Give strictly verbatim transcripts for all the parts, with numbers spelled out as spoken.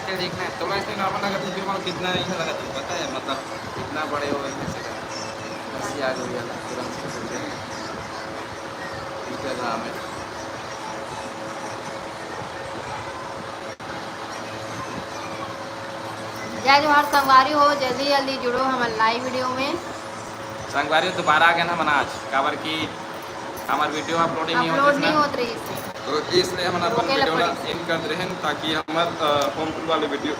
ठीक है, तोला इसमें normal लगत हे, जो मतलब कितना ही लगत हे, पता है, मतलब, इतना बड़े हो गए हैं, से बस ये आ गई है, तुरंत से बोल रहे हैं। Instagram है। जय जोहार संगवारी हो, जल्दी जल्दी जुड़ो हमर live video में। संगवारी हो, दोबारा आ गए ना मन आज, काबर कि हमर video upload ही नहीं होत अपलोड रहिस नहीं ना। होत रहिस। तो इसलिए हमन अपन रुके ला video ला पड़िस। End कर दे रहेन, ताकि हमर, अ, home tour वाले video,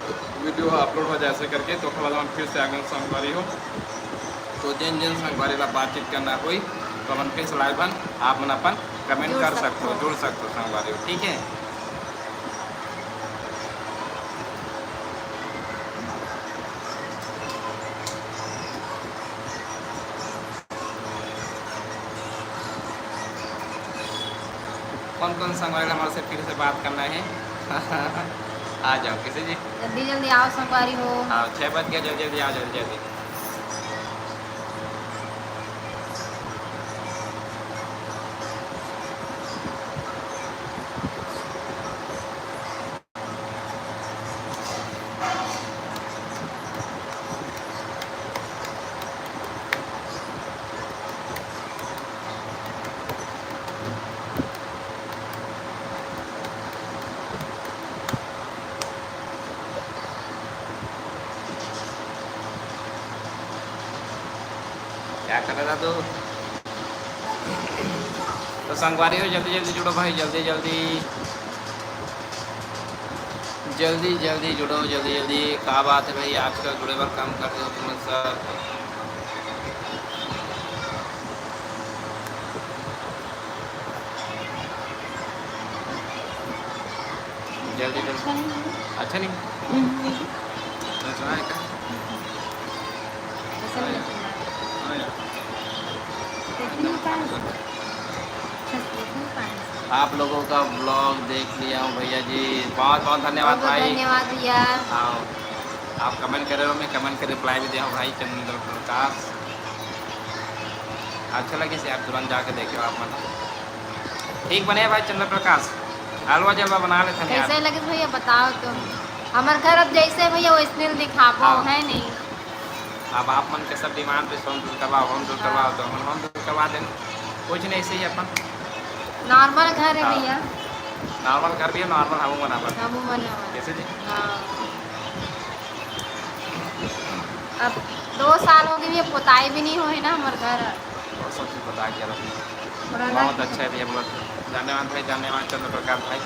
video upload हो जाए ऐसे करके। तो ओकर बाद हमन फिर से आगन संगवारी हो। तो जेन जेन संगवारी ला बातचीत करना होई, तो हमन फिर से live हन, आप मन अपन comment जुड़ कर सकत हो, सकत हो। जुड़ सकत हो संगवारी हो, ठीक है। कौन कौन संगवारी ला हमर से फिर से बात करना है? आ जाओ, कैसे जी? जल्दी जल्दी आओ संगवारी हो। हाँ, छः बज गया, जल्दी जल्दी आओ, जल्दी जल्दी। क्या कर रहा था तू? तो संगवारी हो, जल्दी जल्दी जुड़ो भाई, जल्दी जल्दी, जल्दी जल्दी जुड़ो, जल्दी जल्दी। का बात है भाई, आजकल जुड़े बर कम कर दो तुम सब। जल्दी जल्दी। अच्छा नहीं है। अच्छा नहीं। हम्म। तो सुना है क्या? पसंद नहीं सुना। हाँ यार। देखने का है। बस देखने का है। आप लोगों का vlog देख लिया हूँ भैया जी, बहुत बहुत धन्यवाद बहुत बहुत भाई। धन्यवाद भैया। हाँ, आप comment करे हो, मैं comment के reply भी दिया हूँ भाई चंद्र प्रकाश। अच्छा लगिस यार, तुरंत जाके देखे हो आप मन। ठीक बने भाई चंद्र प्रकाश, हलवा जलवा बना लेथन यार। कैसे लगिस भैया बताओ तुम? हमर घर अब जैसे भैया वैसने दिखाबो, हाँ। है नहीं? अब आप मन के सब demand पे home tour करवाओ, home tour करवाओ, हाँ। तो हमन home tour करवा देन। कुछ नहीं, ऐसे ही अपन normal घर है हाँ। भैया। Normal घर भी है, normal हमू बनाबो। हमू बनाबो। कैसे जी? हाँ। अब दो साल हो गए, ये पोताई भी नहीं होए ना हमर घर। और सब चीज बता के रखना। थोड़ा बहुत रख अच्छा है भैया, बहुत धन्यवाद भाई, धन्यवाद चंद्र प्रकाश भाई।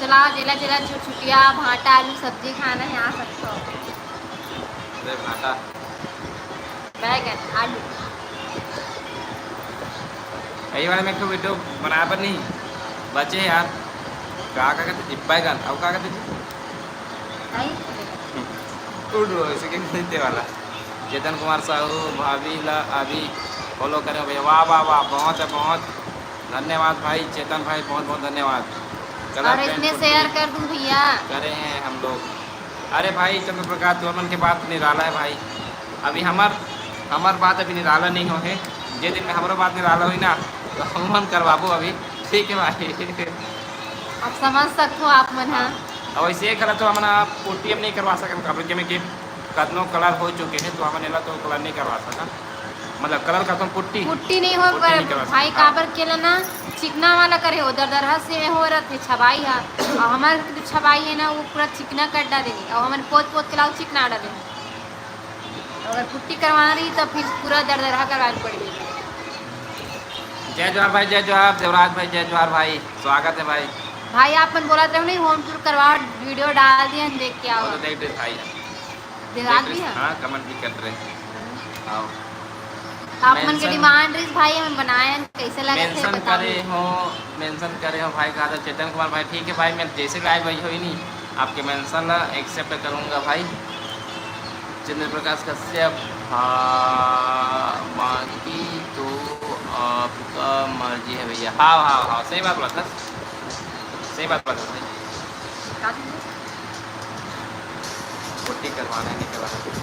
चला, जेला जेला छुटछुटिया, भांटा, आलू सब्जी खाना है, आ सकते हो। अरे भांटा। बैगन, आलू। यही वाले में एक ठो video बनाए बर नहीं बचे यार। का, का कहते जी? बैगन, अउ का कहते जी? नहीं। उड़ रहो, इसे क्या कहते वाला? चेतन कुमार साहू, भाभी ला अभी follow करें भैया। वाह, वाह, वाह, बहुत है, बहुत धन्यवाद भाई चेतन भाई, बहुत, बहुत धन्यवाद। और इसमें share कर दूं भैया। करे हैं हम लोग। अरे भाई चंद्र प्रकाश, तुमन के बात निराला है भाई। अभी हमर, हमर बात अभी निराला नहीं हो है। जे दिन में हमरो बात निराला होई ना, तो हमन करवाबो अभी। ठीक है भाई। आप समझ सकते हो आप मन, हाँ। हाँ। अब ऐसे एक गलत तो हमन आप पुट्टी हम नहीं करवा सकन, काबर के में कि कतनो colour हो चुके हैं, तो हमन एला तो colour नहीं करवा सकन। मतलब colour का तो पुट्टी। पुट्टी नहीं हो, पुट्टी पर नहीं करवा भाई सकन, हाँ। काबर के ला ना चिकना वाला करे हो, दरदरहा से हो रथे छबाई हा। और हमारे तो छबाई है ना, वो पूरा चिकना कर डाले, और हमन पोत पोत के लाओ चिकना डाले। अगर पुट्टी करवाना रही तो फिर पूरा दरदरहा करवाना पड़ेगी। जय जोहार भाई, जय जोहार देवराज भाई, जय जोहार भाई, स्वागत है भाई। भाई आप मन बोलत रहो नहीं, home tour करवाओ, video डाल दिया, देख के वो आओ। तो देख रहे भाई, देवराज देख भी रहे, है। हाँ, comment भी कर रहे हैं। आओ। आप मन के mention demand रहिस भाई, हम बनाए हैं, कैसे लगे थे mention बताओ। करे हो, mention करे हो भाई, कहा था चेतन कुमार भाई, ठीक है भाई, मैं जैसे live आई हुई नहीं, आपके mention ला accept करूँगा भाई। चंद्र प्रकाश कश्यप, हाँ, बाकी तो आपका मर्जी है भैया। हाँ, हाँ, हाँ, सही बात बोला था, सही बात बोला था भाई। पुट्टी करवाना है, नहीं करवाना।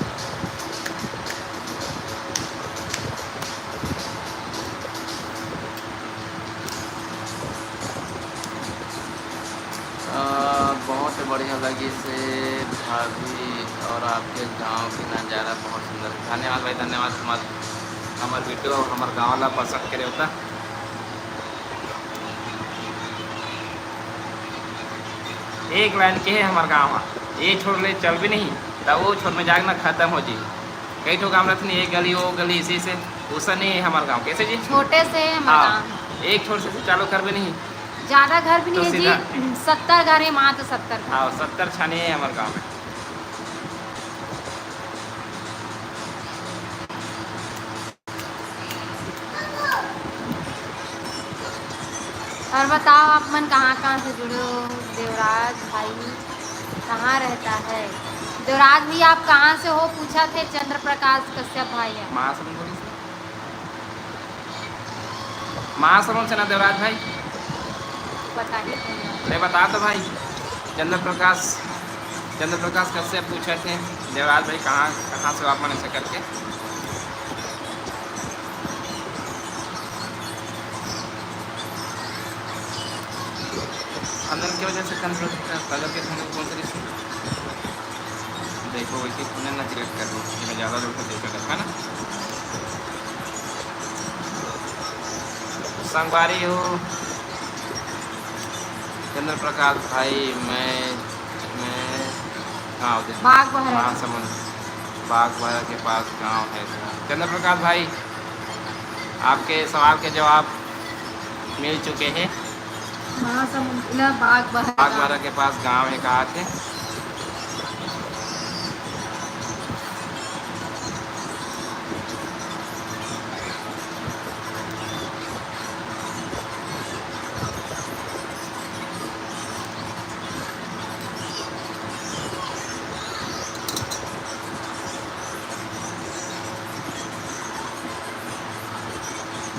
बढ़िया लगिस हे भाभी, और आपके गांव के नज़ारा बहुत सुंदर। धन्यवाद भाई, धन्यवाद। हमार, हमार वीडियो, हमार गांव ला पसंद करे होता। एक लाइन के है हमार गांव हा, ये छोर ले चल भी नहीं, त वो छोर में जाके ना खत्म हो जी। कई ठो गांव रहते नहीं, एक गली, वो गली, इसी से, वैसा नहीं है हमार गांव। कैसे जी? छोटे से है हमार हाँ, गांव। एक छोर से चालू कर भी नहीं। ज्यादा घर भी तो नहीं है सीधा जी, सत्तर घर है, मात्र सत्तर घर। हाँ, सत्तर छाने है हमार गांव में। और बताओ, आप मन कहाँ कहाँ से जुड़े हो? देवराज भाई कहाँ रहता है? देवराज भैया, आप कहाँ से हो, पूछा थे चंद्र प्रकाश कश्यप भाई है। महासमुंद बोलिस। महासमुंद से ना देवराज भाई? पता नहीं कौन है। ले बता तो भाई, चंद्र प्रकाश, चंद्र प्रकाश कश्यप पूछे थे, देवराज भाई कहाँ, कहाँ से हो आप मन, ऐसे करके। अंदर के वजह से कंट्रोल, कलर के समय कौन सा रिश्ते? देखो, वैसे ही पुनः ना सिलेक्ट कर लो, ये मैं ज़्यादा लोग को देख सकता है ना। संगवारी हो, चंद्र प्रकाश भाई, मैं, मैं, हाँ, उधर बाग बहरा। महासमुंद, बाग बहरा के पास गांव है। चंद्र प्रकाश भाई, आपके सवाल के जवाब मिल चुके हैं। महासमुंद, बाग बहरा। बाग बहरा के पास गांव है, कहा थे?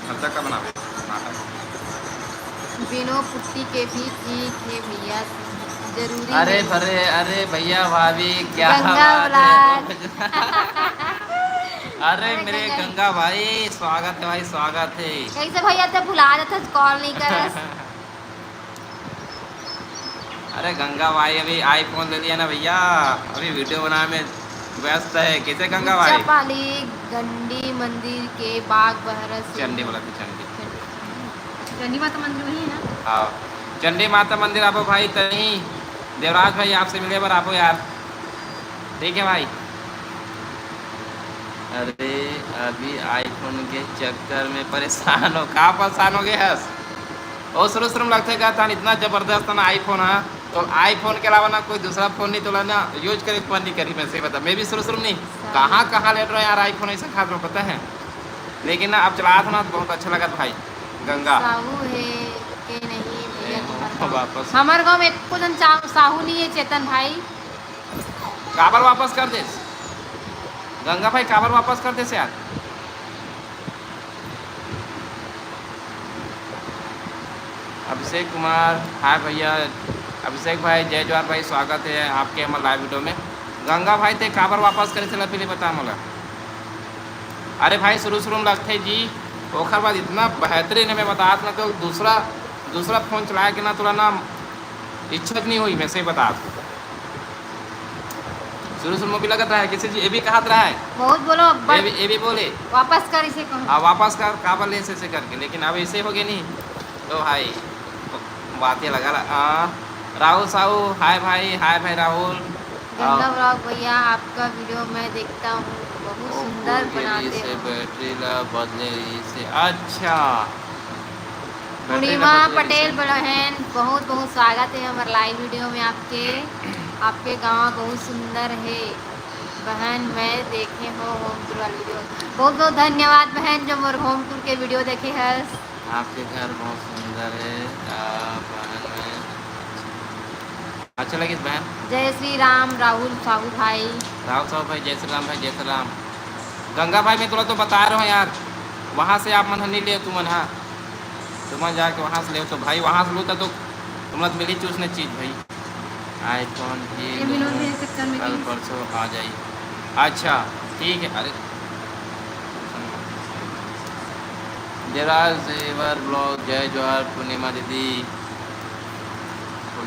खर्चा का बनावे? बिनो पुट्टी के भी ठीक है भैया, जरूरी अरे नहीं। भरे, अरे भैया भाभी, क्या गंगा बात है? Vlog। अरे अरे मेरे गंगा। गंगा भाई, स्वागत है भाई, स्वागत है। कैसे भैया, ते भुला जाते, कॉल नहीं करे। अरे गंगा भाई अभी iPhone ले लिया ना भैया, अभी वीडियो बनाने में व्यस्त है। कैसे गंगा भाई? पाली गंडी मंदिर के बाग बहरा से। चंडी बोला थी, चंडी। चंडी माता मंदिर वही है ना? हाँ, चंडी माता मंदिर आपो भाई, तनी देवराज भाई आपसे मिले बर आपो यार। ठीक है भाई। अरे अभी iPhone के चक्कर में परेशान हो, का परेशान हो गए हस? ओ शुरू शुरू में लगथे का था इतना जबरदस्त ना iPhone हा, तो iPhone के अलावा ना कोई दूसरा फोन नहीं तोला ना यूज करे के मन नहीं करी। मैं सही बता, मैं भी शुरू शुरू में नहीं, कहाँ कहाँ लेट रहा यार iPhone ऐसा खास में पता है, लेकिन ना अब चलात ना बहुत अच्छा लगा भाई। गंगा साहू है के नहीं भैया ए, तुम्हारे गाँव? वापस। हमारे गाँव में एको जन चा-, साहू नहीं है चेतन भाई। काबर वापस कर देस? गंगा भाई काबर वापस कर देस यार? अभिषेक कुमार, हाय भैया। अभिषेक भाई, जय जोहार भाई, स्वागत है आपके हमर लाइव वीडियो में। गंगा भाई, ते काबर वापस करे से पहले बता मोला। अरे भाई, शुरू शुरू में लगथे जी, ओखर बाद इतना बेहतरीन है, मैं बतात ना, तो दूसरा, दूसरा फोन चलाए के ना तोला ना इच्छा नहीं हुई, मैं सही बतात। शुरू शुरू में भी लगत रहा है, किसी जी ये भी कहत रहा है। बहुत बोलो, ये भी, ये भी बोले। वापस कर इसे कहो। हाँ, वापस कर, काबर ले ऐसे, ऐसे करके, लेकिन अब ऐसे हो गए नहीं, तो भाई, बातें लगा ला-, हाँ, राहुल साहू, हाय भाई, हाय भाई राहुल। गंगा आओ। Vlog भैया, आपका वीडियो मैं देखता हूँ, बहुत ओ, सुंदर पूरी बनाते से हो। बैटरी ला बदले रही से, अच्छा। पूर्णिमा पटेल बहन, बहुत बहुत स्वागत है हमारे लाइव वीडियो में आपके। आपके गांव बहुत सुंदर है बहन, मैं देखे हो होम टूर वाली वीडियो। बहुत बहुत धन्यवाद बहन जो मोर होम टूर के वीडियो देखे हस। आपके घर बहुत सुंदर है, आ, बहन में अच्छा लगिस बहन। जय श्री राम राहुल साहू भाई। राहुल साहू भाई, जय श्री राम भाई, जय श्री राम। गंगा भाई, मैं तोला तो बता रहा हूँ यार, वहाँ से आप मन ह नहीं ले, तुमन हा, तुमन जाके वहाँ से ले तो भाई, वहाँ से लो तो तुमला तो मिली चूसने चीज भाई। iPhone ये ये मिलो लूँ, भी चक्कर में कल भी। परसों आ जाई। अच्छा, ठीक है। अरे देवराज जेवर ब्लॉग, जय जोहार पूर्णिमा दीदी।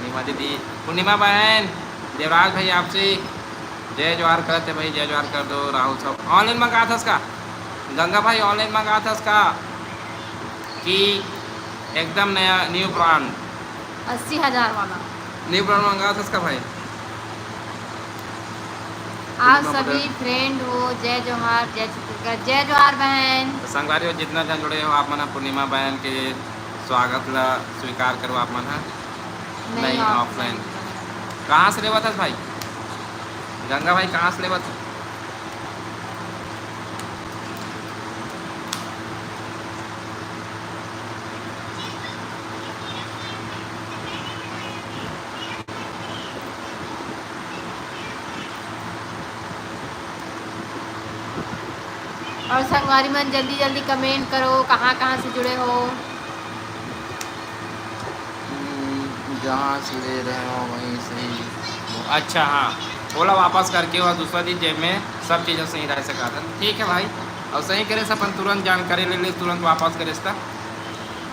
पूर्णिमा दीदी, पूर्णिमा बहन, देवराज भाई आपसे जय जोहार करत हे भाई, जय जोहार कर दो। राहुल साहब, online मंगाथस का? गंगा भाई, online मंगाथस का कि एकदम नया, new brand? अस्सी हजार वाला। New brand मंगाथस का भाई? आप पूर्णिमा सभी बहन। Friend हो, जय जोहार, जय छत्तीसगढ़, जय जोहार बहन। तो संगवारी हो, जितना जन जुड़े हो, आप मन ह पूर्णिमा बहन के स्वागत ला स्वीकार करो आप मन ह। नहीं, नहीं, offline। Offline। कहाँ से लेवत हस भाई? गंगा भाई, कहाँ से लेवत हस? और संगवारी मन, जल्दी जल्दी comment करो, कहाँ कहाँ से जुड़े हो। हम्म, जहाँ से ले रहे हो वहीं से ही। अच्छा, हाँ, ओला वापस करके और दूसरा दिन जेब में सब चीज़ें सही रह सकत हे। ठीक है भाई, और सही करे से अपन तुरंत जानकारी ले ले, तुरंत वापस करे से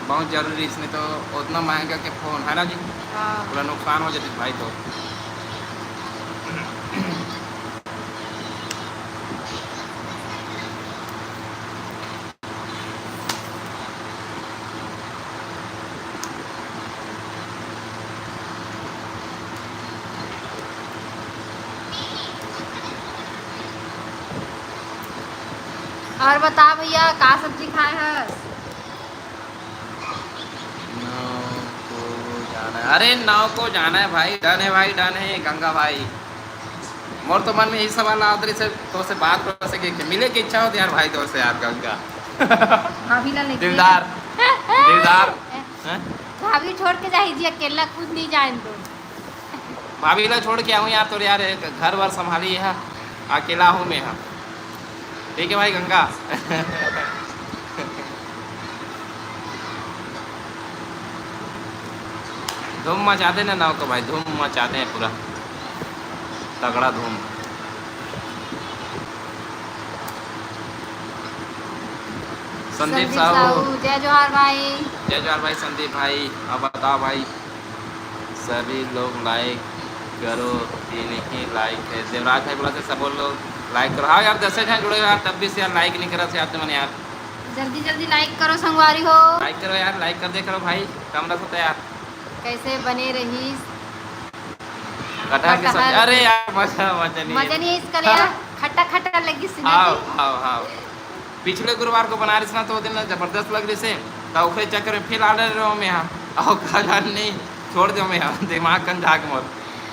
बहुत जरूरी, इसमें तो उतना महंगा के फोन है ना जी, हाँ। पूरा नुकसान हो जाते भाई। तो और बता भैया, का सब्जी खाए हस? नौ को जाना है। अरे, नौ को जाना है भाई, done है भाई, done है गंगा भाई। मोर तो मन में यही सवाल आवत रहिस, तो से बात कर सके कि मिले की इच्छा होती यार भाई, तो से यार गंगा। भाभी ला लेके दिलदार, दिलदार, हैं? भाभी छोड़ के जाही जी, अकेला खुद नहीं जाए तो। भाभी ला छोड़ के आहूँ यार, तोर यार घर वर संभाली है, अकेला हूँ मैं यहाँ। ठीक है भाई गंगा। धूम मचा दे ना नाव को भाई, धूम मचा दे पूरा तगड़ा धूम। संदीप संदीप साहू। साहू, जय जोहार भाई। जय जोहार भाई संदीप भाई। अब बताओ भाई, सभी लोग like करो, तीन ही like है। देवराज भाई बोला थे सब लोग like करो। हाँ यार, दसे झन जुड़े हो यार, तब भी से यार like नहीं करा थे यार तुमने यार। जल्दी जल्दी like करो संगवारी हो। Like करो यार, like कर दे करो भाई, कम रखो तो यार। कैसे बने रही कटहल की सब्जी? कटहल। अरे यार, मजा, मजा नहीं मजा है। नहीं है इसका ले यार, खट्टा खट्टा लगी सी हाँ, जी। हाँ, हाँ। पिछले गुरुवार को बना रही ना, तो वो दिन ना जबरदस्त लग रही से, तो ओकरे चक्कर में फिर order रहो मैं यहाँ। आओ, का जान नहीं, छोड़ दो मैं यहाँ, दिमाग कन जाके मोर।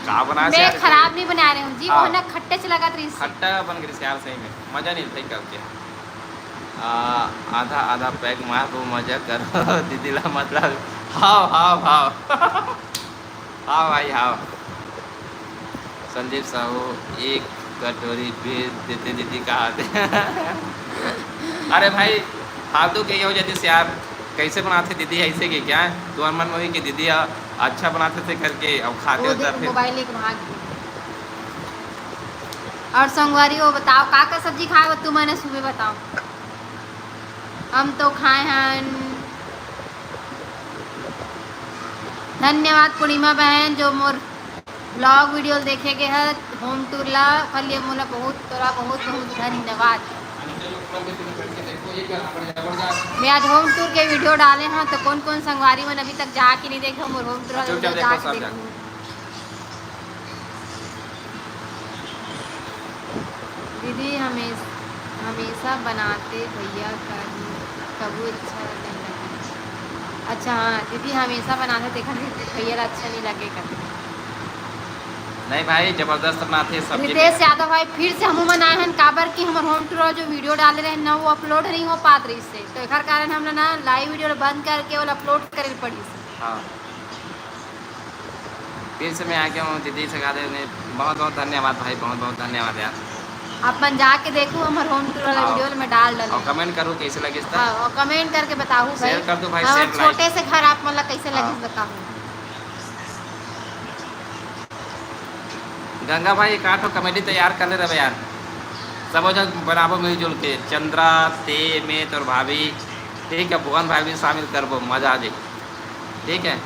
का बना से मैं यार, खराब नहीं बना रही हूँ जी, हाँ। वो ना खट्टे से लगा रही से। खट्टा बन गई से यार, सही में। मजा नहीं भाई करके। आ, आधा, आधा pack मार दो, मजा करो, दीदी ला मतलब। हाव, हाव, हाव। हाँ भाई, हाँ। संदीप साहू, एक कटोरी beer देते दीदी कहा थे। अरे भाई, फालतू के हो जाती यार, कैसे बनाते दीदी ऐसे के क्या है? तुम्हारे मन में हुई कि दीदी आ-, अच्छा बनाते थे करके, अब खाते वो होता देख, फिर। Mobile लेके भाग गई। और संगवारी, वो बताओ, का का सब्जी खाए हो तुमने सुबह, बताओ। हम तो खाए हन। धन्यवाद पूर्णिमा बहन, जो मोर vlog video देखे गे ह, home tour ला, ओकर लिए मोला बहुत, तोला बहुत, बहुत धन्यवाद। मैं आज home tour के video डाले हन, तो कौन कौन संगवारी मन अभी तक जाके नहीं देखे, मोर home tour वाला video जाके देखो। दीदी हमेश-, हमेशा बनाते भैया का ही, कबू अच्छा नहीं लगे। अच्छा, हाँ, दीदी हमेशा बनाते, देखा नहीं, भैया ला अच्छा नहीं लगे कभी। नहीं भाई, जबरदस्त बनाते सब्जी। रितेश यादव भाई, फिर से हमू मन आए हन, काबर कि हमर home tour वाला जो video डाले रहे ना, वो upload नहीं हो पात रहिस से, तो एकर कारण हमला ना live video ला बंद करके ओला upload करे ल पड़िस। हाँ। फिर से मैं आ गया हूँ दीदी से कहा देने, बहुत बहुत धन्यवाद भाई, बहुत बहुत धन्यवाद यार। आप मन जाके देखो हमर home tour वाला हाँ। Video में डाल डाले। और comment करो कैसे लगे इस तरह। हाँ, और comment करके बताओ भाई। Share कर दो भाई, हाँ, share, छोटे like। से घर आप मन ला कैसे हाँ। लगे बताओ। गंगा भाई, एक आठ comedy तैयार कर ले रहे यार, सब जन बनाबो मिलजुल के, चंद्रा, ते, मैं, तोर भाभी, ठीक है, भुवन भाई भी शामिल करबो, मजा आ जाए। ठीक है,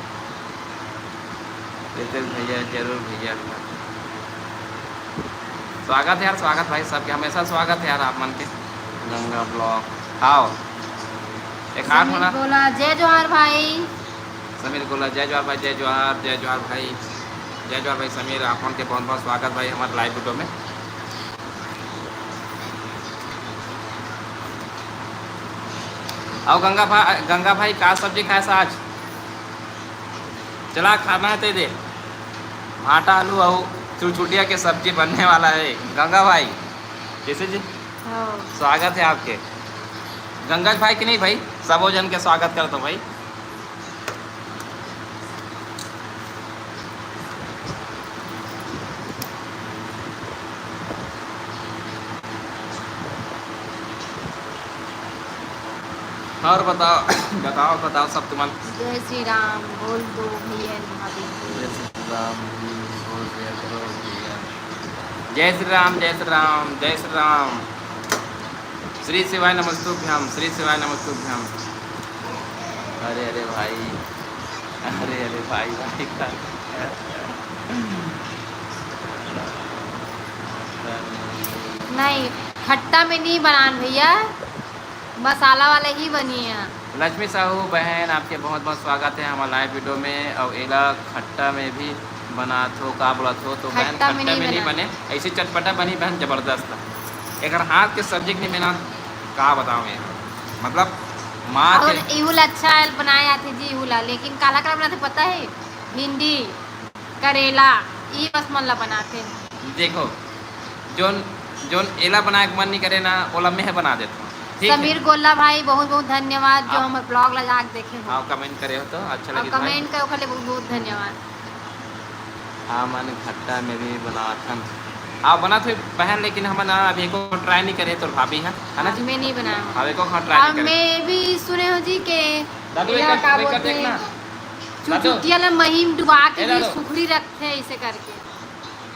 रितेश भैया, जरूर भैया। स्वागत है यार, स्वागत भाई, सबके हमेशा स्वागत है यार आप मन के। गंगा ब्लॉग, आओ। एक आठ समीर होना। गोला, जय जोहार भाई। समीर गोला, जय जोहार भाई, जय जोहार, जय जोहार भाई, जय जोहार भाई। समीर, आप मन के बहुत बहुत स्वागत भाई हमारे लाइव वीडियो में। आओ गंगा भाई, गंगा भाई, का सब्जी खाए सा आज? चला खाना है ते दे। भाटा आलू और चुरचुटिया के सब्जी बनने वाला है गंगा भाई। कैसे जी? हाँ। स्वागत है आपके। गंगा भाई की नहीं भाई, सबो जन के स्वागत करता हूँ भाई। और बताओ, बताओ, बताओ सब तुमन। जय श्री राम बोल दो भैया भाभी। जय श्री राम जी, बोल दिया करो भैया। जय श्री राम, जय श्री राम, जय श्री राम। श्री शिवाय नमस्तुभ्यम, श्री शिवाय नमस्तुभ्यम। अरे, अरे भाई, अरे, अरे भाई, भाई का। नहीं, खट्टा में नहीं बनान भैया, मसाला वाला ही बनिए। लक्ष्मी साहू बहन, आपके बहुत बहुत स्वागत है हमारे लाइव वीडियो में। और एला खट्टा में भी बनात हो, का बोलत हो? तो बहन, खट्टा में खट्टा नहीं में नहीं बना। बने, ऐसे चटपटा बनी बहन, जबरदस्त। एकर हाथ के सब्जी के नहीं बना, का बताऊँ यार, मतलब माँ और के इहू ला अच्छा बनाए आथे जी, इहू ला, लेकिन काला काला बनाथे पता है? भिंडी, करेला, ई बस मन ला बनाथे। देखो, जोन, जोन एला बनाए के मन नहीं करे ना, ओला मैं बना देता हूँ, ठीक है? समीर गोल्ला भाई, बहुत बहुत धन्यवाद जो आप हमर ब्लॉग ला जाके देखे हो। हाँ, कमेंट करे हो तो अच्छा और लगे भाई। कमेंट करे, ओकर लिए बहुत बहुत धन्यवाद। हमन खट्टा में भी बनाथन। हाँ, बनत हे बहन, लेकिन हमन अभी एको ट्राई नहीं करे, तोर भाभी है, है ना जी? मैं नहीं बनाया हूँ। अब एको हाँ ट्राई और नहीं करे। मैं भी सुने हो जी के दादू, या एक का एक बोलते देख हैं, ना। दादू। चुचुटिया ला महीम डुबा के ए भी दादू। सुखड़ी रखते हैं ऐसे करके।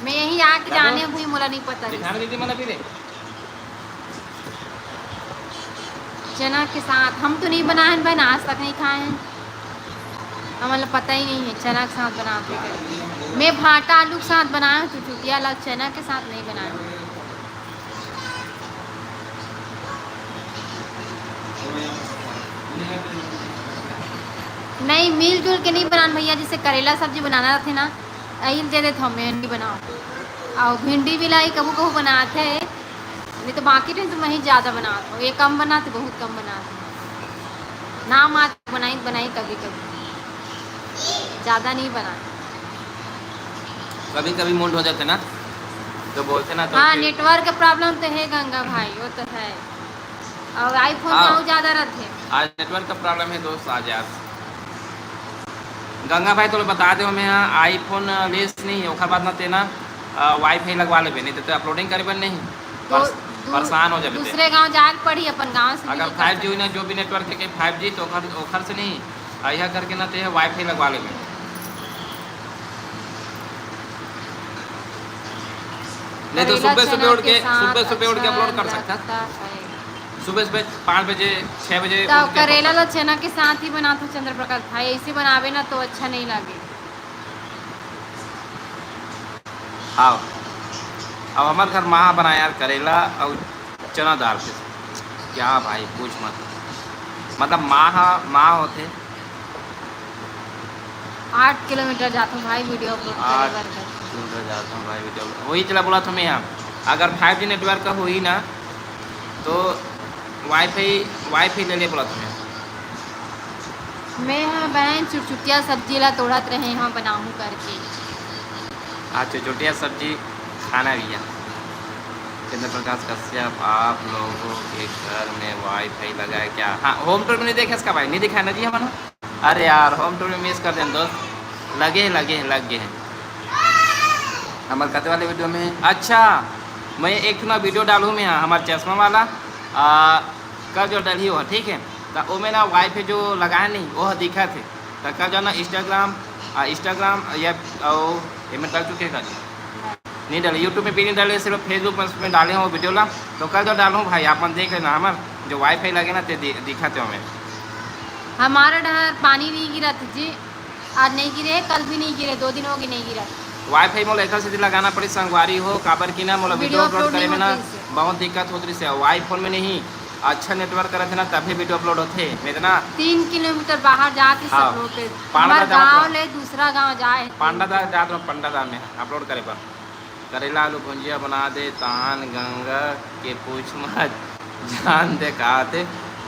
मैं यही आके दादू। जाने हूँ भाई, मोला नहीं पता है। दिखा ना दीदी, मला फिर। चना के साथ हम तो नहीं बनाए हैं बहन, आज तक नहीं खाए हैं, हमला पता ही नहीं है चना के साथ बनाते हैं। मैं भाटा आलू के साथ बनाया हूँ, चुचुटिया ला चना के साथ नहीं बनाया हूँ। नहीं, मिलजुल के नहीं बनान भैया, जैसे करेला सब्जी बनाना रहते ना, अइल दे देत हमें नहीं बनाओ। और भिंडी भी लाई कभू कभू बनाते हैं, नहीं तो बाकी टाइम तो मैं ही ज़्यादा बनात हूँ। ये कम बनाते, बहुत कम बनाते हैं। नाम आज बनाई बनाई कभी कभी, ज़्यादा नहीं बनाते। कभी कभी मूड हो जाते ना, तो बोलते ना तो हाँ, फिर नेटवर्क का प्रॉब्लम तो है गंगा भाई, वो तो है। और आईफोन में हाँ। और ज़्यादा रहते हैं। आज नेटवर्क का प्रॉब्लम है दोस्त, आज यार। गंगा भाई, तोला बता दे, मैं यहाँ आईफोन लेस नहीं है, ओकर बाद ना तेना वाईफाई लगवा लेबे, नहीं तो, तो अपलोडिंग करे बर नहीं। तो पर-, दू-, परेशान हो जाबे ते। दूसरे गांव जाके पढ़ी, अपन गांव से अगर नहीं कर फाइव जी हुई ना, सकते। जो भी नेटवर्क है फाइव जी, तो ओखर, ओखर से नहीं, अइहा करके ना ते वाईफाई लगवा लेबे। नहीं तो करेला सुबह सुबह चना उठ के के, साथ सुबह सुबह उठ के अच्छा अपलोड कर सकता। लगता है। सुबह सुबह पाँच बजे, छः बजे तो उठ के करेला अपलोड ला कर सकता। चना के साथ ही बनात हो चंद्र प्रकाश भाई, ऐसे बनावे ना तो अच्छा नहीं लगे। आओ, अब हमारे घर माँ बनाए यार करेला और चना दाल के। क्या भाई, पूछ मत। मतलब माँ हा, माँ होथे। आठ किलोमीटर जाथों भाई वीडियो अपलोड करे आठ बर। किलोमीटर जाथों भाई वीडियो। वही चला बोला तुम्हें यहाँ, अगर फाइव जी नेटवर्क का होई ना तो वाईफाई, वाईफाई ले ले बोला तुम्हें। मैं हा बहन चुटचुटिया सब्जी ला तोड़त रहे हा बनाहूँ करके। आज चुटचुटिया सब्जी खाना भैया। चंद्र प्रकाश कश्यप, आप लोगों के घर में वाईफाई लगा है क्या? हाँ, होम टूर में नहीं देखे इसका भाई, नहीं दिखाया ना जी हमन। अरे यार, होम टूर में मिस कर देन दोस्त। लगे हैं, लगे हैं, लग गए हैं। हमारे कते वाले वीडियो में, अच्छा, मैं एक ठो ना वीडियो डालूँ मैं, हाँ, हमारे चश्मा वाला, आ, कल जो डलही हो, ठीक है, तो वो में ना वाईफाई जो लगा है नहीं, वो दिखा थे। तो कल जो ना Instagram, आ, Instagram या, ओ, ये मैं डाल चुके हैं कल। नहीं डाले, YouTube में भी नहीं डाले, सिर्फ Facebook में, उसमें डाले हो वीडियो ला। तो कल जो डालूँ भाई, आप मन देख लेना, हमार जो वाईफाई लगे ना, ते दि-, दिखाते हो हमें। हमारा डहर पानी नहीं गिरा था जी, आज नहीं गिरे, कल भी नहीं गिरे, दो दिन हो गए नहीं गिरा। Wi-Fi मोला एखर सेती लगाना पड़ी संगवारी हो, काबर कि ना मोला video video upload upload करे नहीं में ना होत रहिस हे। बहुत दिक्कत होत रहिस हे। Wi-Fi में नहीं, अच्छा network करत हे ना, तभी video upload होथे, नहीं तो ना। तीन किलोमीटर बाहर जात ही हाँ। सब लोग के। पांडा हमार दादा गांव तो ले दूसरा गांव जाए। पांडा दा जात रहो, पांडा दा में upload करे बर। करेला आलू भुंजिया बना दे, तान गंगा के पूछ मत, जान दे कहा थे,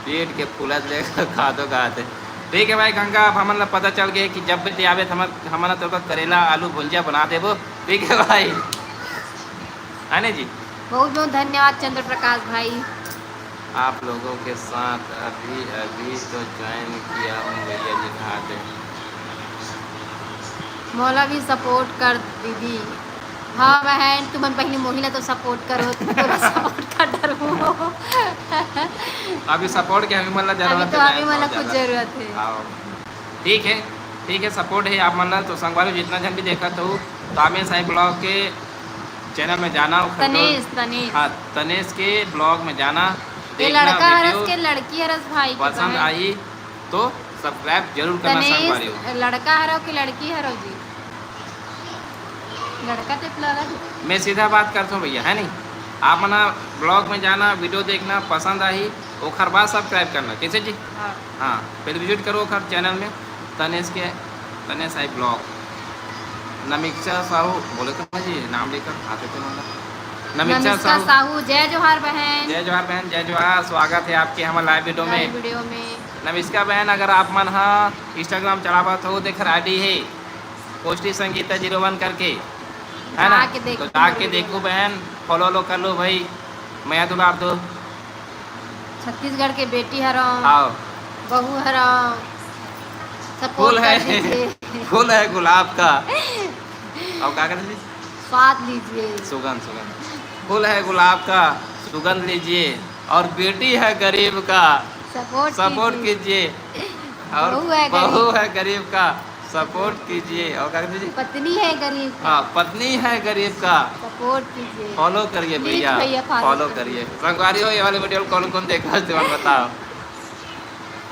पेट के फूलत ले खा दो कहा थे। ठीक है भाई गंगा, अब हमन ला पता चल गए कि जब भी आवे तो हमन, हमन ला तोर बर करेला आलू भुंजिया बना देबो। ठीक है भाई, है ना जी? बहुत बहुत धन्यवाद चंद्र प्रकाश भाई। आप लोगों के साथ अभी अभी तो ज्वाइन किया हूँ भैया जी, कहा थे। मोला भी सपोर्ट कर दीदी। हाँ बहन, तुमन पहले मोहिला तो सपोर्ट करो, तो तोला सपोर्ट कर डरहूँ। अभी सपोर्ट के अभी मन ला अभी जरूरत तो है, अभी मन ला बहुत कुछ ज्यादा। जरूरत है। हाँ। ठीक है, ठीक है, सपोर्ट है आप मन ला। तो संगवारी जितना जन भी देखा तो तामे साई ब्लॉग के चैनल में जाना, खरगोन-, तनेश, तनेश। हाँ, तनेश के ब्लॉग में जाना, ये देखना लड़का हरस video के लड़की हरस भाई के पसंद बहन। आई तो सब्सक्राइब जरूर करना तनेश संगवारी हो। लड़का हरो कि लड़की हरो जी? लड़का तो इतना अलग है। मैं सीधा बात करता हूँ भैया, है नहीं? आप मना ब्लॉग में जाना, वीडियो देखना, पसंद आई, ओखर बाद सब्सक्राइब करना, कैसे जी? हाँ। हाँ, पहले विजिट करो ओखर चैनल में, तनेश के, तनेश आई ब्लॉग। नमीक्षा साहू, बोले तो ना जी, नाम लेकर आते थे मतलब। नमीक्षा नमीक्षा साहू। साहू, जय जोहार बहन। जय जोहार बहन, जय जोहार, स्वागत है आपके हमारे लाइव वीडियो में। लाइव वीडियो में। नमिष्का बहन, अगर आप मन हा Instagram चलावत हो, देख आईडी है कोष्टी संगीता जीरो वन करके, है ना? जाके देखो तो जाके वीडियो। देखो बहन, फॉलो लो कर लो भाई, मया दुलार दो। छत्तीसगढ़ के बेटी हरव, आओ। बहू हरव, सपोर्ट फूल कर है, दीजिए। फूल है गुलाब का। और क्या कहते जी? स्वाद लीजिए। सुगंध, सुगंध। फूल है गुलाब का, सुगंध लीजिए। और बेटी है गरीब का, सपोर्ट सपोर्ट कीजिए। कीजिए। और बहू है गरीब। बहू है गरीब का, सपोर्ट कीजिए। और क्या कहते जी? पत्नी है गरीब का। हाँ, पत्नी है गरीब का। सपोर्ट कीजिए। फॉलो करिए प्लीज भैया, भैया, फॉलो फॉलो करिए। करिए। संगवारी हो, ये वाले वीडियो कौन कौन देखा है, जवाब बताओ।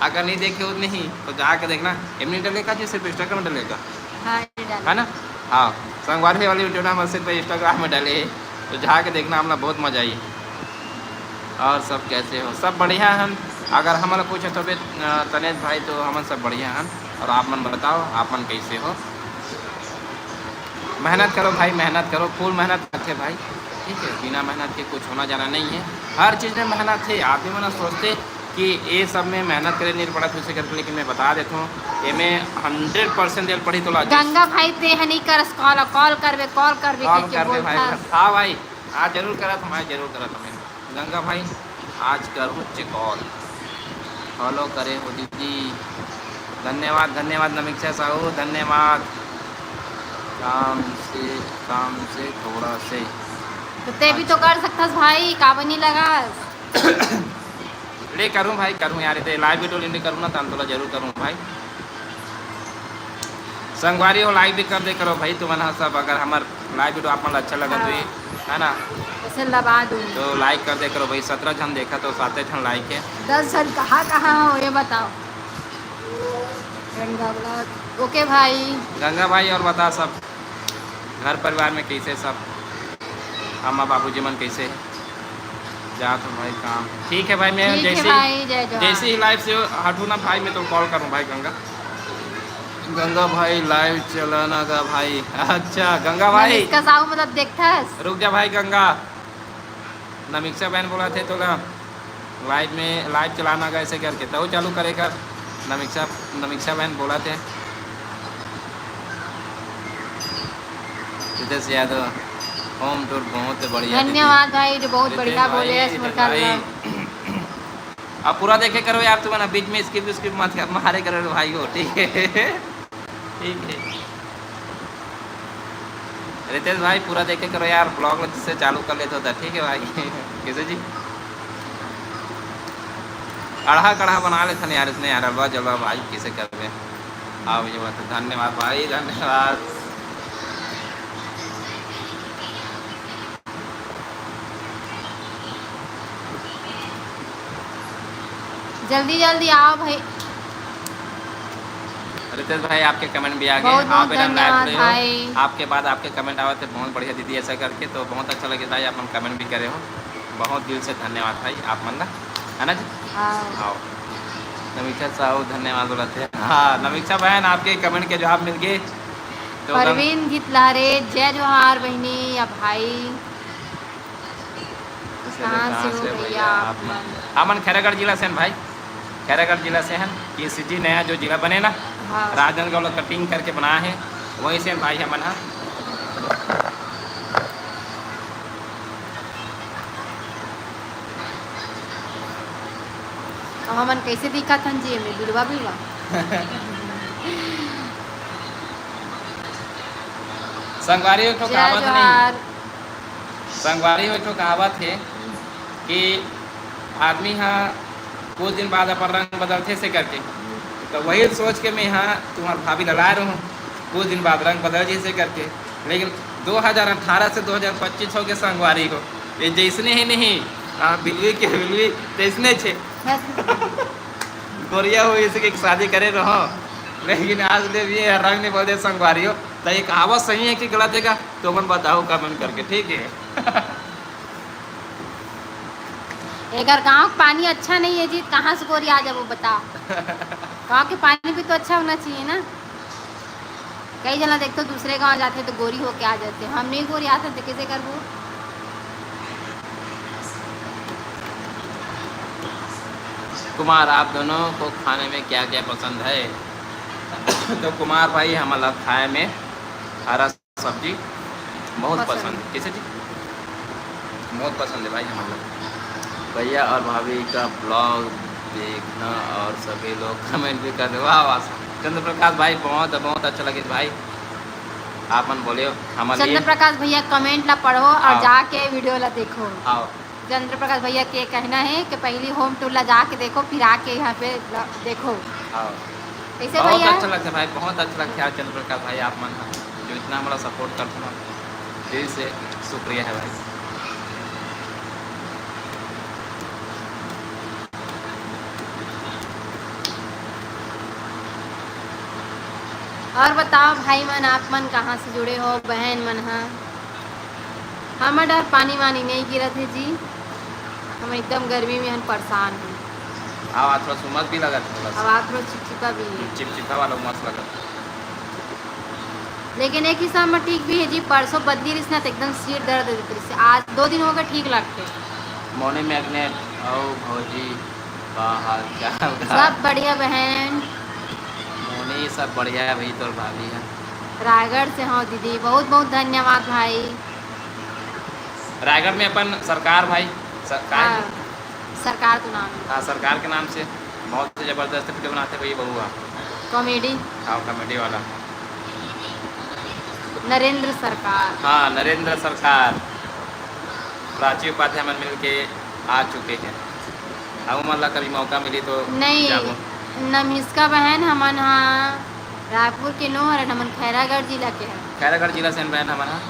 अगर नहीं देखे हो नहीं तो जाके देखना। एमनी डले का जी, सिर्फ Instagram में डलेगा। हाँ, ये डाल। है ना? हाँ, संगवारी वाली वीडियो ना हम सिर्फ Instagram में डाले हैं, तो जाके देखना, हमला बहुत मजा आई। और सब कैसे हो? सब बढ़िया हन। अगर हमला पूछे तो बे, अ, तनेश भाई, तो हमन सब बढ़िया हन। और आप मन बताओ, आप मन कैसे हो? मेहनत करो भाई, मेहनत करो, फुल मेहनत रखे भाई, ठीक है? बिना मेहनत के कुछ होना जाना नहीं है। हर चीज़ में मेहनत है। आदमी मन सोचते कि ये सब में मेहनत करे नहीं पड़त, उसे करके, लेकिन मैं बता देता हूँ, ये में हंड्रेड परसेंट देल पड़ी तोला। गंगा भाई, ते ह नहीं करस कॉल, कॉल करबे, कॉल करबे, कॉल कह के करबे भाई। बोलथस। हाँ भाई, आज जरूर करत हूँ, आज जरूर करत हूँ मैं। गंगा भाई, आज करूँ चे कॉल, फॉलो करे हो दीदी। धन्यवाद, धन्यवाद नमीक्षा साहू, धन्यवाद। काम से, काम से थोड़ा से। तो ते भी तो कर सकथस भाई, काबर नहीं लगास? ले करूँ भाई, करूँ यार, ते लाइव वीडियो लेने करूँ ना, तन तोला जरूर करूँ भाई। संगवारी हो, लाइक भी कर दे करो भाई, तुमन ह सब, अगर हमर लाइव वीडियो आप मन ला अच्छा लगत हाँ। होही, है ना? ऐसे लबा दूँ। तो लाइक कर दे करो भाई, सत्रह झन देखा तो साते झन लाइक है। दस झन कहाँ कहाँ हो, ये बताओ। गंगा ब्लॉग। ओके भाई। गंगा भाई, और बता सब, घर परिवार में कैसे सब, अम्मा बाबूजी मन कैसे है? जात हूँ भाई काम। ठीक है भाई, मैं ठीक है जैसे ही, भाई, जय जोहार। जैसे ही लाइव से हटूँ ना भाई, मैं तो कॉल करूँ भाई गंगा। गंगा भाई लाइव चलाना गा भाई। अच्छा गंगा भाई। नमिष्का साहू मतलब देखथस? रुक जा भाई गंगा। नमिक्षा बहन बोला थे तोला लाइव में, लाइव चलाना गा ऐसे करके, तो चालू करे कर। नमिक्षा, नमिक्षा बहन बोला थे। रितेश यादव, होम टूर बहुत बढ़िया दीदी। धन्यवाद भाई, जो बहुत रितेश बढ़िया भाई, बोले हैं, रितेश मुलाकात भाई। में। अब पूरा देखे करो यार, तुम ना बीच में स्किप स्किप मत कर, मारे करो भाई हो, ठीक है? ठीक है रितेश भाई, पूरा देखे करो यार, ब्लॉग में से चालू कर लेते होता, ठीक है भाई? कैसे जी? अड़हा कड़हा बना लेते हैं यार, इसने यार, अलवा जलवा भाई, कैसे करबे? हाँ भैया, बात है। धन्यवाद भाई, धन्यवाद। जल्दी जल्दी आओ भाई। रितेश भाई, आपके कमेंट भी आ गए। बहुत बहुत आप एकदम लाइव धन्यवाद जुड़े हो। भाई। आपके बाद आपके कमेंट आवत है, बहुत बढ़िया दीदी, ऐसा करके तो बहुत अच्छा लगे भाई, आप मन कमेंट भी करे हो, बहुत दिल से धन्यवाद भाई आप मन ला, है ना जी? हाँ। हाँ। नमीक्षा साहू धन्यवाद बोलत हे। हाँ, नमीक्षा बहन, आपके कमेंट के जवाब मिल गए। तो अगर परवीन गितलारे, जय जोहार बहिनी या भाई। कहाँ से हो भैया आप मन? हमन खैरागढ़ जिला से हन भाई, खैरागढ़ जिला से हन। ये सिटी नया जो जिला बने ना, हाँ। राजनांदगांव ला कटिंग करके बनाए हे, वहीं से हन भाई हमन हा। अब हमन कैसे दिखत हन जी, एमे बिलवा बिलवा। संगवारी हो, एक ठो जय कहावत जोहार। नहीं, संगवारी हो, एक ठो कहावत है कि आदमी हा कुछ दिन बाद अपन रंग बदलथे से करके, तो वही सोच के मैं हा तुम्हार भाभी ला लाए रहूँ, कुछ दिन बाद रंग बदल जैसे करके। लेकिन दो हज़ार अठारह से दो हज़ार पच्चीस हो गए संगवारी हो, ये जैसने ही नहीं, आ, बिलवी के बिलवी तैसने छे। गोरिया हो इसे के शादी करे रहो, लेकिन आज ले भी ये रंग नहीं बदले संगवारी हो। तो ये कहावत सही है कि गलत है का, तो मन बताओ कमेंट करके, ठीक है? एकर गांव के पानी अच्छा नहीं है जी, कहाँ से गोरी आ जाबो बताओ? गांव के पानी भी तो अच्छा होना चाहिए ना। कई जना देखते दूसरे गांव जाते तो गोरी होके आ जाते, हम नहीं गोरी आते तो कैसे करबो? कुमार, आप दोनों को खाने में क्या क्या पसंद है? तो कुमार भाई, हमला खाए में हरा सब्जी बहुत पसंद। पसंद है। कैसे जी? बहुत पसंद है भाई हमला। भैया और भाभी का ब्लॉग देखना और सभी लोग कमेंट भी कर दे। वाह वाह, चंद्र प्रकाश भाई, बहुत बहुत अच्छा लगे भाई, आप मन बोले हो हमारे लिए। चंद्र प्रकाश भैया, कमेंट ला पढ़ो और हाँ। जाके वीडियो ला देखो। हाँ। चंद्र प्रकाश भैया के कहना है कि पहली होम टूर ला जाके देखो, फिर आके यहाँ पे ल-, देखो। हाँ। कैसे बहुत भैया? अच्छा लगता है भाई, बहुत अच्छा लगता है यार चंद्र प्रकाश भाई, आप मन जो इतना हमारा सपोर्ट करते हो ना, दिल से शुक्रिया है भाई। और बताओ भाई मन, आप मन कहाँ से जुड़े हो बहन मन हा? हमर डर पानी वानी नहीं गिरत है जी, हम एकदम गर्मी में हम परेशान हैं। आवाज थोड़ा सा उमस भी लगत है बस। आवाज थोड़ा चिपचिपा भी है। चिपचिपा वाला उमस लगत है। लेकिन एक हिसाब में ठीक भी है जी, परसों बदली रहिस ना तो एकदम सिर दर्द देत रहिस। आज दो दिन हो गए ठीक लगते। मोनी मैग्नेट, आओ भौजी, का हाल चाल का? सब बढ़िया बहन। मोनी, सब बढ़िया है भाई, तोर भाभी है। रायगढ़ से हो दीदी, बहुत बहुत धन्यवाद भाई। रायगढ़ में अपन सरकार भाई, सरकार हाँ, सरकार के नाम है। हाँ, सरकार के नाम से बहुत जबरदस्त वीडियो बनाते भैया बहुआ। कॉमेडी। हाँ, कॉमेडी वाला। नरेंद्र सरकार। हाँ, नरेंद्र सरकार। प्राची उपाध्याय मन मिल के आ चुके हैं। हम मन ला कभी मौका मिली तो नहीं, जाबो। नमिष्का बहन हमन हा रायपुर के नो हरन, हमन खैरागढ़ जिला के हन। खैरागढ़ जिला से हन बहन हमन हा।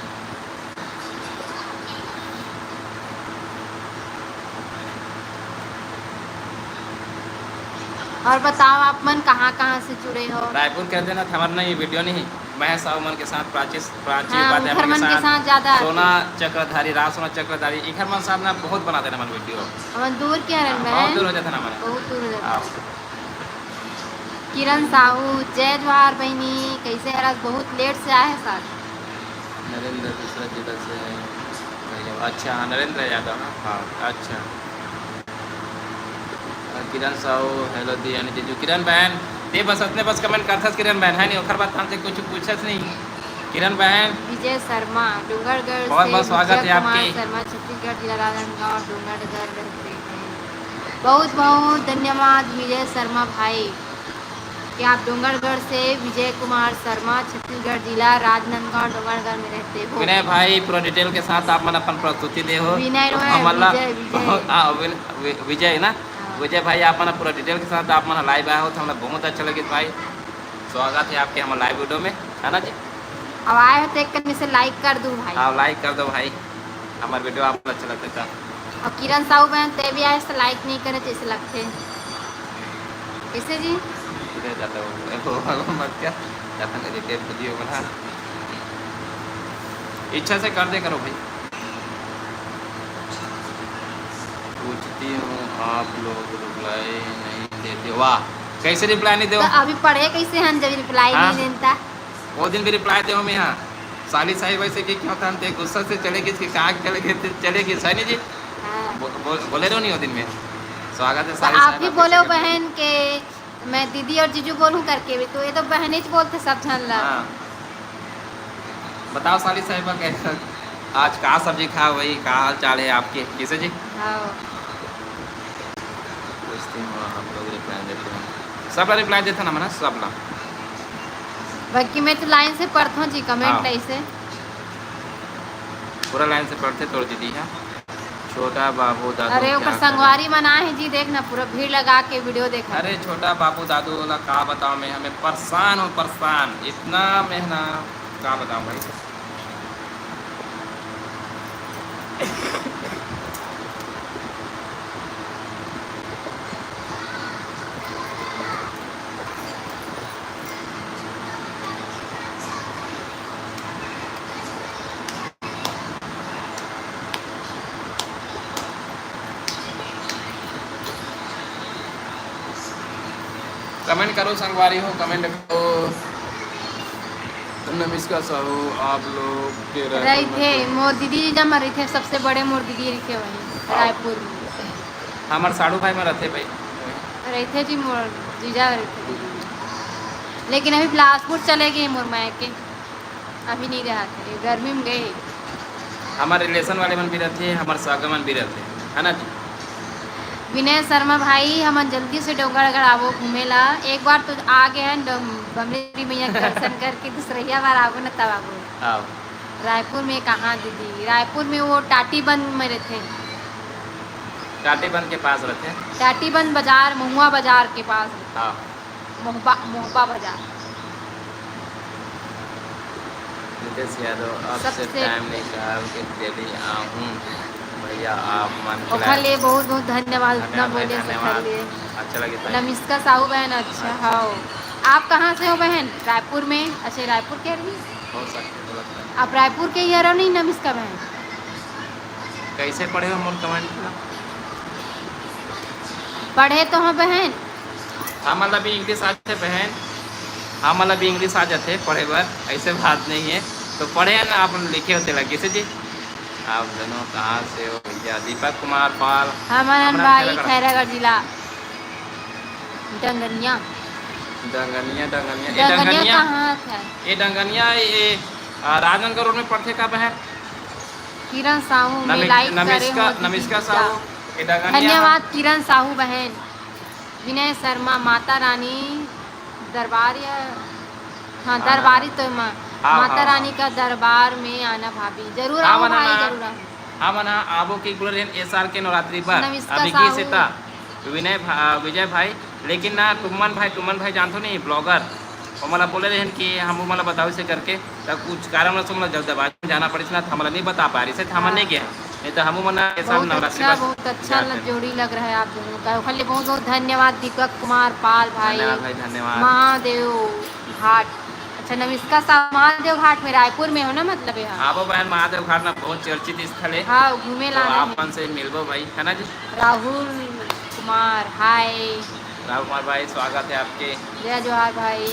और बताओ आप मन कहाँ कहाँ से जुड़े हो? रायपुर के देना था हमारा, नहीं वीडियो नहीं। मैं साहू मन के साथ प्राची, प्राची हाँ, उपाध्याय उधर मन के साथ ज्यादा आती। सोना चक्रधारी, राज सोना चक्रधारी, इखर मन साथ ना बहुत बना देना मन वीडियो। हमन दूर के हरन हाँ, बहन। बहुत दूर हो जाता ना हमारा। बहुत दूर हो जाता। हाँ। किरण साहू, जय जोहार बहिनी, कैसे हरस? बहुत लेट से आए हैं सर। नरेंद्र दूसरा जिला से है। अच्छा, हाँ, नरेंद्र यादव, हाँ, हाँ, अच्छा। और किरण साहू, हेलो दियानी जीजू। किरण बहन, ते बस अतने बस कमेंट करथस किरण बहन, है नहीं, ओखर बाद हमसे कुछ पूछस नहीं। किरण बहन। विजय शर्मा, डोंगरगढ़ बहुत से बहुत स्वागत विजय है कुमार आपके। शर्मा, छत्तीसगढ़ जिला राजनांदगांव, डोंगरगढ़ रहते हैं। बहुत बहुत धन्यवाद विजय शर्मा भाई कि आप डोंगरगढ़ से, विजय कुमार शर्मा, छत्तीसगढ़ जिला राजनांदगांव, डोंगरगढ़ में रहते हो। विनय भाई, पूरा डिटेल के साथ आप मन अपन प्रस्तुति दे हो। विनय नो है, हमन ला विजय, विजय। हाँ, विन-, वि-, विजय ना? हाँ। विजय भाई, आप मन पूरा डिटेल के साथ आप मन लाइव आए हो, तो हमला बहुत अच्छा लगे भाई। स्वागत है आपके हमारे लाइव वीडियो में, है ना जी? अब आए हो तो एक कनी से लाइक कर दो भाई। हाँ, लाइक कर दो भाई, हमारे वीडियो आप अच्छा लगता है तो। और किरण साहू बहन, ते भी आए तो लाइक नहीं करे जैसे लगते। कैसे जी? सीधे जाता हूँ। वो मत क्या, जाता नहीं, रिपेयर खुद ही हो बना। इच्छा से कर दे करो भाई। पूछती हूँ, आप लोग रिप्लाई नहीं देते। वाह, कैसे रिप्लाई नहीं दे? तो अभी पढ़े कैसे हन जब रिप्लाई हाँ? नहीं देता? वो दिन भी रिप्लाई दे मैं यहाँ। साली साहिब ऐसे कि क्यों था, ते गुस्सा से चले गए कि कहाँ चले गए थे, चले गए सैनी जी। हाँ। बो, बो, बोले रहो नहीं वो दिन में। स्वागत है तो साली आप साहिब ही आपके बोले हो second में। बहन के मैं दीदी और जीजू बोलूं करके भी, तो ये तो बहन ही बोलते सब झन ला। हाँ। बताओ साली साहिबा, कैसा आज का सब्जी खा, वही का हाल चाल है आपके, कैसे जी? हाँ। पूछती हूँ, आप लोग रिप्लाई देते हैं? सब ला रिप्लाई देते ना मना, सब ला। बाकी मैं तो लाइन से पढ़ता हूँ जी कमेंट हाँ। लाइन से। पूरा लाइन से पढ़ते तोर दीदी है। छोटा बाबू दादू अरे, ओकर संगवारी मन आए हे जी, देख ना, पूरा भीड़ लगा के वीडियो देख। अरे, छोटा बाबू दादू वाला का बताओ मैं, हमें परेशान हो, परेशान, इतना मेहनत, का बताओ भाई। कमेंट करो संगवारी हो, कमेंट करो। नमिष्का साहू, आप लोग के रायपुर में रहिथे, तो मोर दीदी जमा रहिथे, सबसे बड़े मोर दीदी रहिथे वहीं हाँ। रायपुर में। हमार साढ़ू भाई में रहिथे भाई। रहिथे जी, मोर जीजा रहिथे। लेकिन अभी बिलासपुर चले गए मोर मायके। अभी नहीं रहा थे, गर्मी में गए। हमारे रिलेशन वाले मन भी रहते हैं, हमारे सागा मन भी रहते हैं, है ना जी? विनय शर्मा भाई, हमन जल्दी से डोंगरगढ़ आवो घूमे ला। एक बार तो आ गए हैं डम-, बमलेश्वरी मैया के दर्शन करके, दूसरहिया बार आबो न तब आबो। आओ। रायपुर में कहाँ दीदी? रायपुर में वो टाटी बंद में रहते हैं। टाटी बंद के पास रहते हैं। टाटी बंद बाजार, महुआ बाजार के पास रहते हैं। हाँ। मोहबा, मोहबा बाजार। नितेश यादव, अब से सबसे टाइम निकाल के डेली आऊँ भैया, आप मन ओखर खिलाए। लिए बहुत बहुत धन्यवाद, उतना धन्यवाद भाई, बोले से धन्यवाद। ओखर लिए। अच्छा लगे भाई। नमिष्का साहू बहन, अच्छा, अच्छा। हाँ। आप कहाँ से हो बहन? रायपुर में। अच्छा, रायपुर के रही? हो सकते, हो सकते। आप रायपुर के ही रहो नहीं नमिष्का बहन? कैसे पढ़े हो मोर कमेंट ला? पढ़े तो हो बहन। हमन ला भी इंग्लिश आथे बहन, हमन ला भी इंग्लिश आ जाथे पढ़े बर, ऐसे बात नहीं है। तो पढ़े हैं ना, आप लिखे होते लगे से जी। आप दोनों कहाँ से हो भैया? दीपक कुमार पाल, हमन हमन भाई खैरागढ़। खैरागढ़ जिला। डंगनिया। डंगनिया, डंगनिया। ये डंगनिया डंगनिया, कहाँ था? ये डंगनिया, ये, आ, राजनगर रोड में पड़थे का बहन? किरण साहू, मैं नमिक-, लाइक करे नमिष्का, हो दीदी नमिष्का भैया। साहू, ये डंगनिया। धन्यवाद किरण साहू बहन। विनय शर्मा, माता रानी दरबार या, हाँ, हाँ, दरबारी हाँ। तो मा-, हाँ, माता हाँ, रानी हाँ। का दरबार में आना भाभी, जरूर हाँ, आओ मना भाई, ना। जरूर आओ। हाँ, मना आबो के बोले रहन एस आर के नवरात्रि पर। नमिष्का अभी की साहू। से ता विनय भा-, विजय भाई, लेकिन ना टुम्मन भाई, टुम्मन भाई जानथो नहीं, ब्लॉगर, वो मला बोले रहन कि हम वो मला बताओ इसे करके, तब कुछ कारणवश हमला जल्दबाजी में जाना पड़े ना, तो हमला नहीं बता पा रही से, तो हमन हाँ। नहीं गए, नहीं तो हम मना के साथ बहुत नवरात्रि अच्छा, पर बहुत अच्छा जाते हैं। जोड़ी लग रहा है आप दोनों का। ओखर लिए बहुत बहुत धन्यवाद दीपक कुमार पाल भाई। धन्यवाद भाई, धन्यवाद। महादेव घाट, अच्छा, नमिष्का साहू महादेव घाट में, रायपुर में हो ना, मतलब यहाँ। आबो बहन, महादेव घाट ना बहुत चर्चित स्थल है। हाँ, घूमे तो लाना आप है। मन से मिलबो भाई, है ना जी? राहुल कुमार, हाय। राहुल कुमार भाई, स्वागत है आपके। जय जोहार भाई।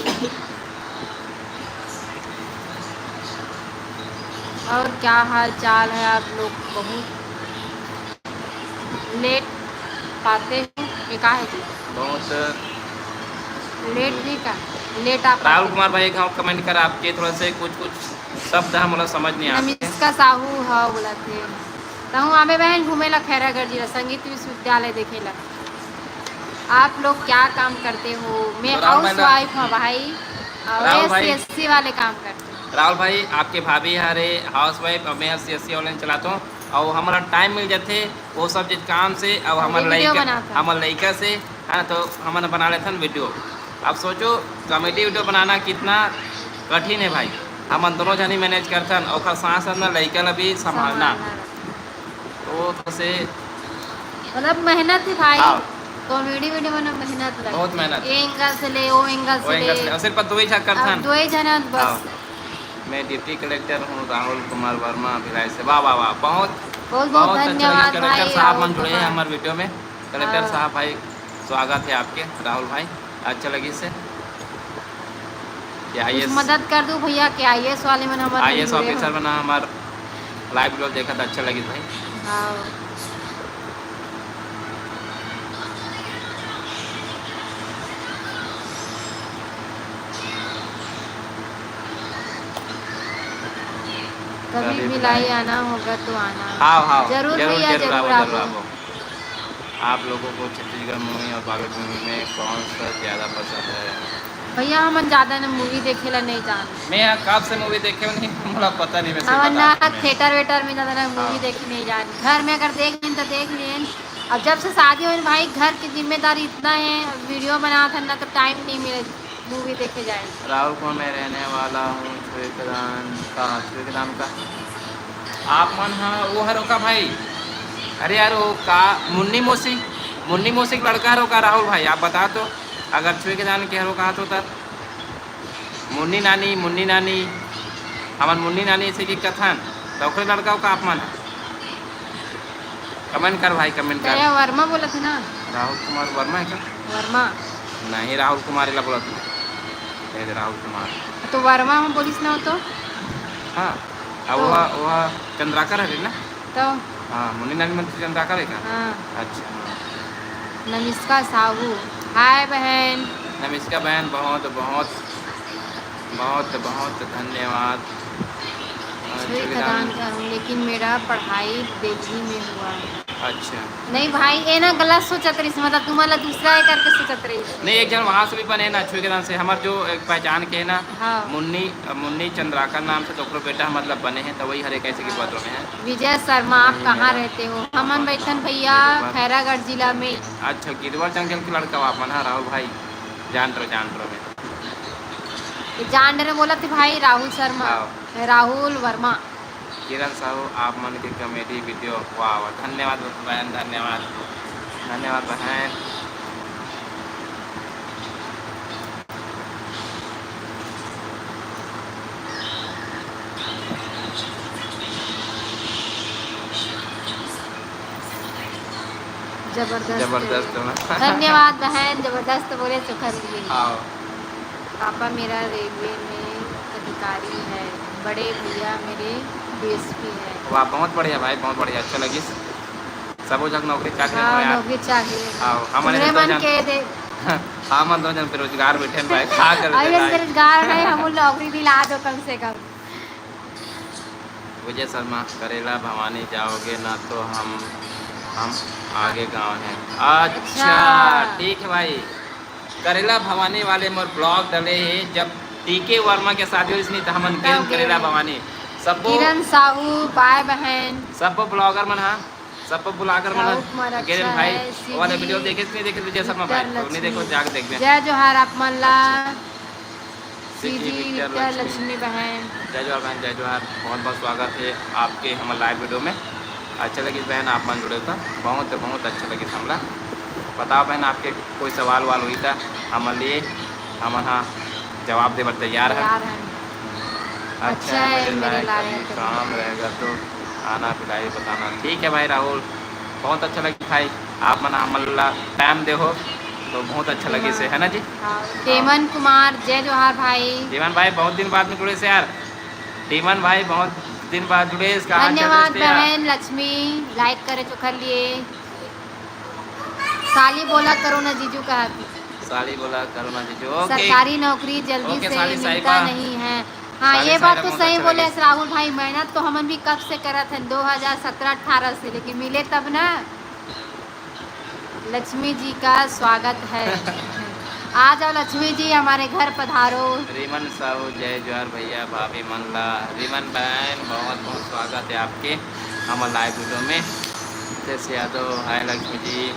और क्या हाल चाल है आप लोग? बहुत लेट पाते हो, ये का है जी? बहुत लेट नहीं का, लेट आप राहुल आते हो। कुमार भाई, एक हम कमेंट कर आपके थोड़ा से कुछ कुछ शब्द हम लोग समझ नहीं आते। नमिष्का साहू, हाँ, बोला थे। तहूँ आबे बहन घूमे ला खैरागढ़ जिला, संगीत विश्वविद्यालय देखे ला। आप लोग क्या काम करते हो? मैं तो राहुल हाउस भाई ना, वाइफ हूँ भाई, और राहुल ये भाई, सीएससी वाले काम करते हैं। राहुल भाई, आपके भाभी हरे हाउस वाइफ, और मैं सीएससी ऑनलाइन चलाता हूँ, और हमारा टाइम मिल जाते वो सब चीज काम से, और और हमारे ये वीडियो लइका, बनाता है। हमारे लइका से, है ना, तो हमन बना लेथन वीडियो। अब सोचो, कॉमेडी वीडियो बनाना कितना कठिन है भाई। हमन दोनों जनी मैनेज करथन, ओकर साथ साथ ना लइका ला भी संभालना। संभालना। तो से मतलब मेहनत है भाई। हाँ। comedy video में ना मेहनत लगथे। बहुत मेहनत। ये angle से ले, वो angle से ले। और सिर्फ दो ही झन करथन। दो ही झन बस। हाँ। मैं deputy collector हूँ, राहुल कुमार वर्मा, भिलाई से। वाह, वाह, वाह, बहुत, बहुत, बहुत अच्छा धन्यवाद collector भाई, साहब मन जुड़े हैं हमारे video में। Collector साहब भाई, स्वागत है आपके, राहुल भाई, अच्छा लगी से। कुछ मदद कर दो भैया, के IAS वाले मन हमर IAS officer मन हमर live video देखत, अच्छा लगी भाई। हाँ। कभी भिलाई आना होगा तो आना। हाँ, हाँ, जरूर भैया, जरूर आबो। आप लोगों को छत्तीसगढ़ movie और Bollywood movie में कौन सा ज्यादा पसंद है? भैया, हमन ज्यादा ना movie देखे ला नहीं जान। मैं यहाँ कब से movie देखे हूँ नहीं, मोला पता नहीं, मैं सही बता ना theatre वेटर में ज्यादा ना movie देखे नहीं जान। घर में अगर देख लेन तो देख लेन। अब जब से शादी होई भाई, घर की जिम्मेदारी इतना है, video बनात हन ना तो time नहीं मिले movie देखे जाए। राहुल कुमार, मैं रहने वाला हूँ छुईकदान का, छुईकदान का। आप मन हा वो हरो का भाई? अरे यार, वो का मुन्नी मौसी, मुन्नी मौसी के लड़का हरो का राहुल भाई? आप बता तो, अगर छुईकदान के हरो का तो तब मुन्नी नानी, मुन्नी नानी, हमन मुन्नी नानी ऐसे की कथन, तो ओकरे लड़का का आप मन? Comment कर भाई, comment कर। वर्मा बोलत हे ना? राहुल कुमार वर्मा है क्या? वर्मा। नहीं, राहुल कुमार ला बोलत हे। ए, राहुल कुमार। तो वर्मा हम बोलिस ना हो तो? हाँ, अब तो वह, वह चंद्राकर है ना? तो? हाँ, मुन्नी नानी मन से चंद्राकर है क्या? हाँ। अच्छा। नमिष्का साहू, हाय बहन। नमिष्का बहन, बहुत, बहुत, बहुत, बहुत धन्यवाद। अ, छुईकदान का हूँ, लेकिन मेरा पढ़ाई दिल्ली में हुआ है। अच्छा। नहीं भाई, ये ना गलत सोचत रहिस, मतलब तुमन ला दूसरा है करके सोचत रहिस। नहीं, एक झन वहाँ से भी बने ना, छुईकदान से, हमर जो एक पहचान के है ना, हाँ। मुन्नी, मुन्नी चंद्राकर नाम से तो ओकरो बेटा मतलब बने हैं, तो वही हरे कैसे की बात में है। विजय शर्मा, आप कहाँ रहते हो? हमन बैठन भैया, खैरागढ़ जिला में। अच्छा, गिरवा जंगल के लड़का आप मन, हाँ, राहुल भाई, जान रहो, जान रहो मैं। ये जान रहे बोलत हे भाई, राहुल शर्मा, हाँ। राहुल वर्मा। किरण साहू, आप मन के comedy video, वाह, वाह, धन्यवाद बहन, धन्यवाद, धन्यवाद बहन। जबरदस्त। जबरदस्त। धन्यवाद बहन, जबरदस्त बोले सुखर लिए। हाँ। पापा मेरा रेलवे में अधिकारी है, बड़े भैया मेरे DSP है। वाह, बहुत बढ़िया भाई, बहुत बढ़िया, अच्छा लगिस। सबो जग नौकरी चाकरी हाँ, हो यार। नौकरी चाकरी। हाँ, हमन तुमरे तो मन जन के दे। हमन दो जन बेरोजगार बैठे हैं भाई, का करबे अभी हम भाई? बेरोजगार हैं, हम नौकरी दिला दो कम से कम। विजय शर्मा, करेला भवानी जाओगे ना तो हम, हम आगे गांव हैं। अच्छा, अच्छा। ठीक है भाई। करेला भवानी वाले मोर vlog डले हे, जब टीके वर्मा के शादी होइस नहीं तो हमन गेन करेला भवानी। सबो किरण साहू, बाय बहन। सबो blogger मन हा, सबो blogger मन हा। राहुल कुमार गेन अच्छा भाई, है, वो वाला सीधी। Video देखे नहीं देखे विजय शर्मा भाई, तो नहीं देखो, जाके देखबे। जय जोहार आप मन ला। अच्छा। सीधी विद्या लक्ष्मी। लक्ष्मी बहन। जय जोहार बहन, जय जोहार। बहुत बहुत स्वागत है आपके हमर live video में। अच्छा लगिस बहन, आप मन जुड़े तो बहुत बहुत अच्छा लगिस हमला। बताओ बहन, आपके कोई सवाल वाल होही तो हमर लिए, हमन हा जवाब दे बर तैयार है। तैयार है। अच्छा अच्छा है, है, मेरे मेरे लायक लायक कभी है। काम रहेगा तो आना, भिलाई बताना। ठीक है भाई राहुल, बहुत अच्छा लगिस भाई, आप मन हमन ला time दे हो तो बहुत अच्छा लगिस हे, हाँ। है ना जी? हाँ, हाँ। टीमन कुमार, जय जोहार भाई। टीमन भाई, बहुत दिन बाद में जुड़े से यार। टीमन भाई, बहुत दिन बाद जुड़े, कहाँ चल रहे धन्यवाद थे यार? बहन लक्ष्मी, like करे चोखर लिए। साली बोला करो ना जीजू कहा थी। साली बोला करो ना जीजू, OK। सरकारी नौकरी जल्दी OK, से साली मिलता साहिबा। नहीं है। हाँ, साली ये बात साहिबा तो बहुत सही अच्छा बोले लगे। राहुल भाई, मेहनत तो हमन भी कब से करत हन, दो हज़ार सत्रह अठारह से, लेकिन मिले तब ना। लक्ष्मी जी का स्वागत है। आ जाओ लक्ष्मी जी, हमारे घर पधारो। रिमन साहू, जय जोहार भैया, भाभी मन ला। रिमन बहन, बहुत बहुत स्वागत है आपके हमर live video में। रितेश यादव, हाय लक्ष्मी जी।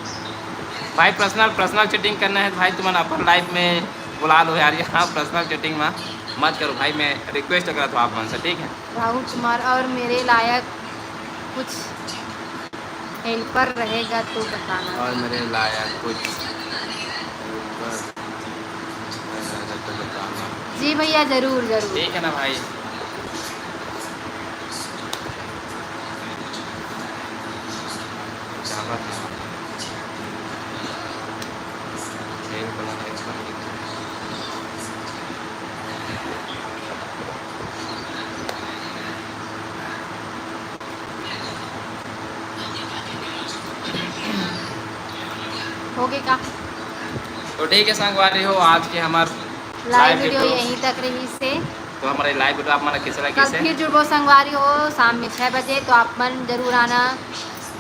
भाई, personal, personal chatting करना है भाई, तुमन अपन live में बुला लो यार, यहाँ personal chatting में मत करो भाई, मैं request करत हूँ आप मन से, ठीक है? राहुल कुमार और मेरे लायक कुछ हेल्पर रहेगा तो बताना। और मेरे लायक कुछ हेल्पर रहेगा तो बताना। जी भैया, जरूर जरूर। ठीक है ना भाई। हो गए का? तो ठीक है संगवारी हो, आज के हमार लाइव वीडियो यहीं तक रहिस हे। तो हमारे लाइव वीडियो आप मन कैसे लगे कल फिर जुड़बो संगवारी हो शाम में छः बजे, तो आप मन जरूर आना।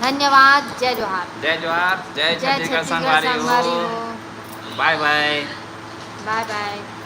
धन्यवाद। जय जोहार। जय जोहार। जय जय छत्तीसगढ़ छत्तीसगढ़ संगवारी संगवारी हो। हो। बाय बाय। बाय बाय।